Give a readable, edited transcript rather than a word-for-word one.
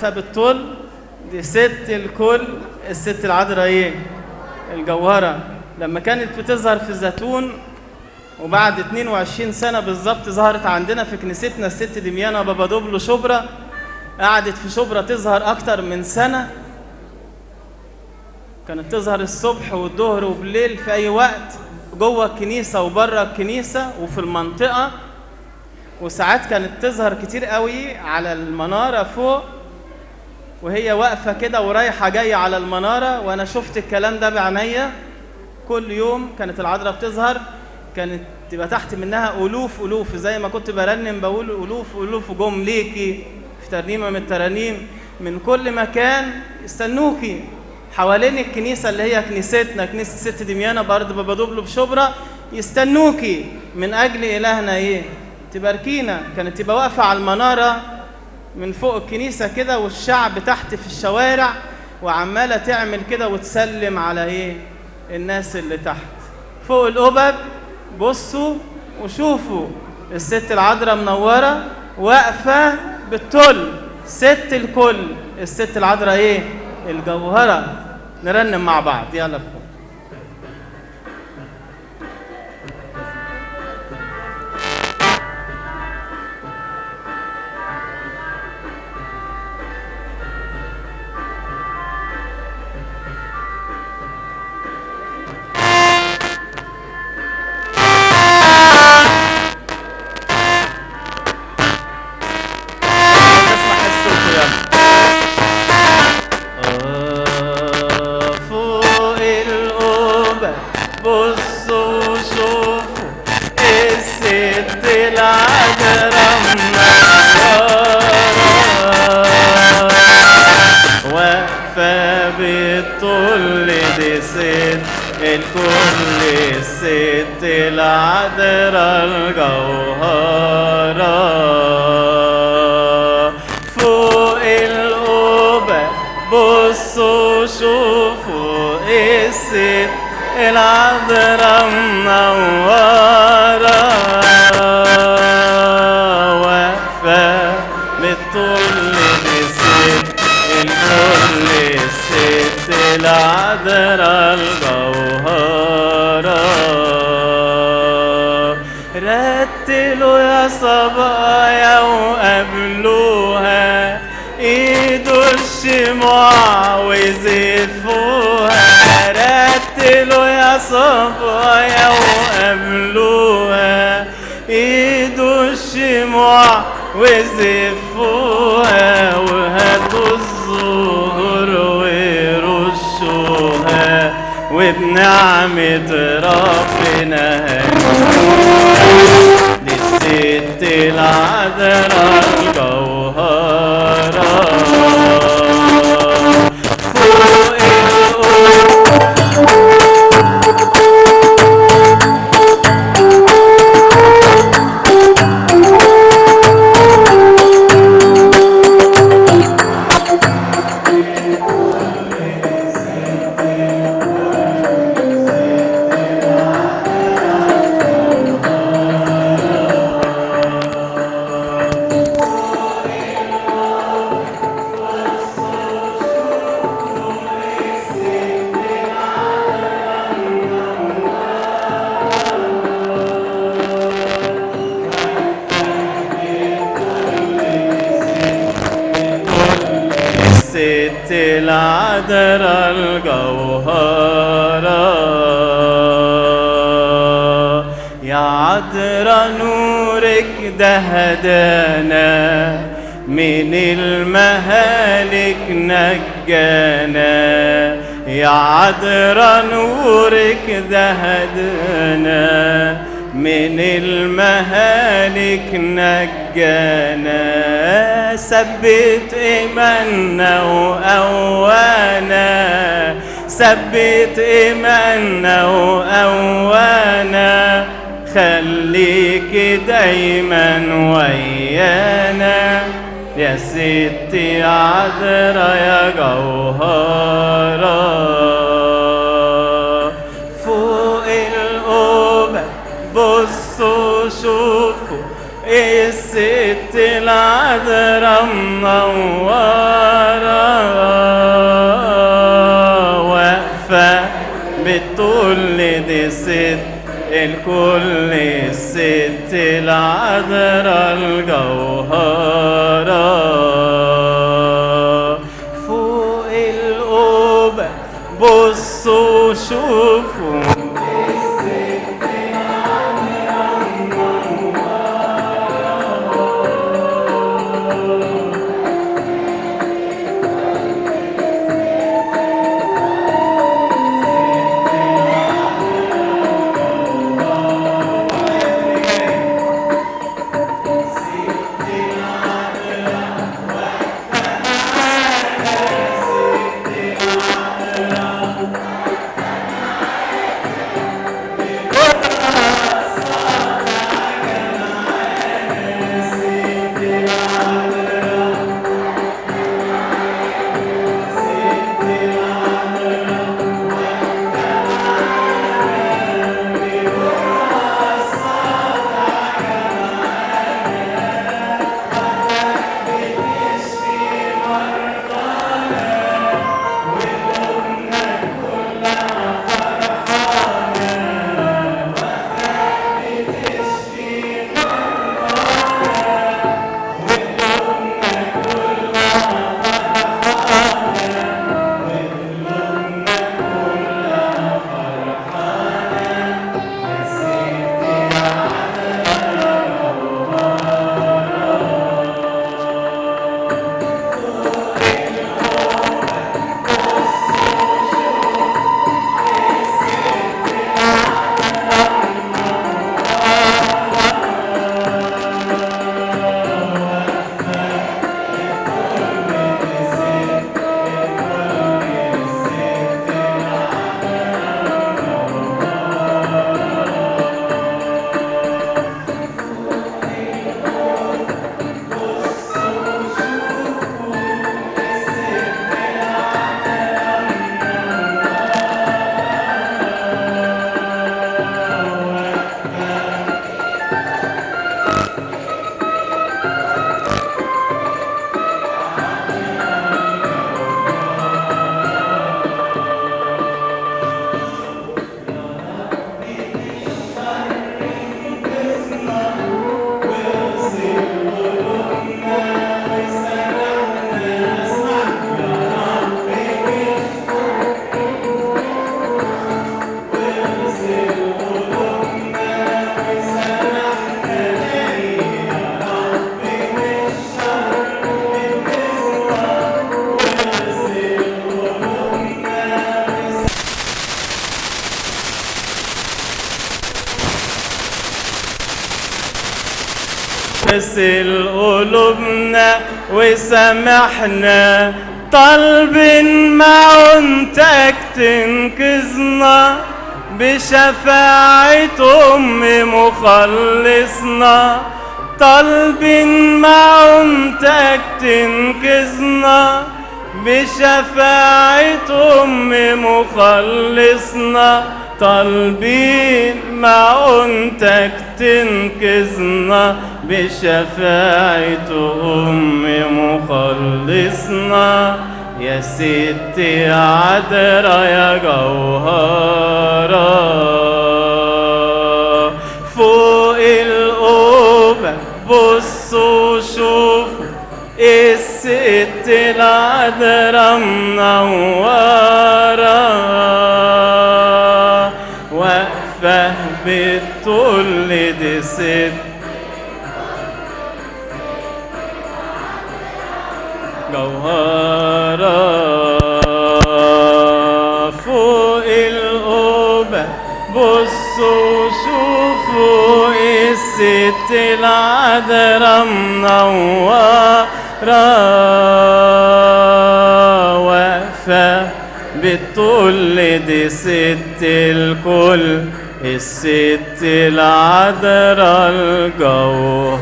واقفة بالطول، دي ست الكل، الست العذراء ايه؟ الجوهرة. لما كانت بتظهر في الزيتون وبعد 22 سنة بالظبط ظهرت عندنا في كنيستنا الست دميانة بابادوبلو شبرا، قعدت في شبرا تظهر أكتر من سنة. كانت تظهر الصبح والظهر وبالليل في أي وقت، جوه الكنيسة وبره الكنيسة وفي المنطقة. وساعات كانت تظهر كتير قوي على المنارة فوق، وهي واقفة كده ورايحة جاية على المنارة، وأنا شفت الكلام ده بعينيا. كل يوم كانت العذراء بتظهر، كانت تبقى تحت منها ألوف ألوف، زي ما كنت برنم بقول ألوف ألوف جم ليكي في ترنيمة من الترانيم، من كل مكان استنوكي حوالين الكنيسة اللي هي كنيستنا، كنيسة ست دميانة بأرض بابادوبلو بشبرا، يستنوكي من أجل إلهنا إيه؟ تباركينا. كانت تبقى واقفة على المنارة من فوق الكنيسة كده، والشعب تحت في الشوارع، وعمالة تعمل كده وتسلم على إيه؟ الناس اللي تحت فوق القبب. بصوا وشوفوا الست العذراء منورة واقفة بالطول، ست الكل، الست العذراء إيه؟ الجوهرة. نرنم مع بعض، يلا. الكل الست العذراء الجوهرة، فوق القبة بصوا شوفوا الست العذراء منورة، واقفة بالطول الست الكل الست العذراء الجوهرة. رتلوا يا صبايا وقابلوها، ايدوا الشموع وزفوها. رتلوا يا صبايا وقابلوها، ايدوا الشموع وزفوها، وهاتوا الزهور ورشوها، وبنعمة ربنا للست العذراء الجوهرة. فوق العذراء الجوهرة، يا عذراء نورك ده هدانا، من المهالك نجانا. يا عذراء نورك ده هدانا، من المهالك نجانا. ثبت إيماننا وقوانا، ثبت إيماننا وقوانا، خليك دايما ويانا يا ستي عذراء يا جوهرة. فوق القبة بصوا شوفوا الست العذراء منورة، بالطول دي ست الكل، الست العذراء الجوهرة. فوق القبة بصوا شوفوا الست العذراء المنورة. اغسل قلوبنا وسامحنا، طالبين معونتك تنقذنا بشفاعة أم مخلصنا، طالبين معونتك تنقذنا بشفاعة أم مخلصنا، طالبين معونتك تنقذنا بشفاعة أم مخلصنا. يا ستي عذرا يا جوهرة، فوق القبة بصوا شوفوا الست العذرا منورة، واقفة بالطول دي ست جوهرة. فوق القبة بصوا شوفوا الست العذرا منورة، واقفة بالطول دي ست الكل، الست العذرا الجوهرة.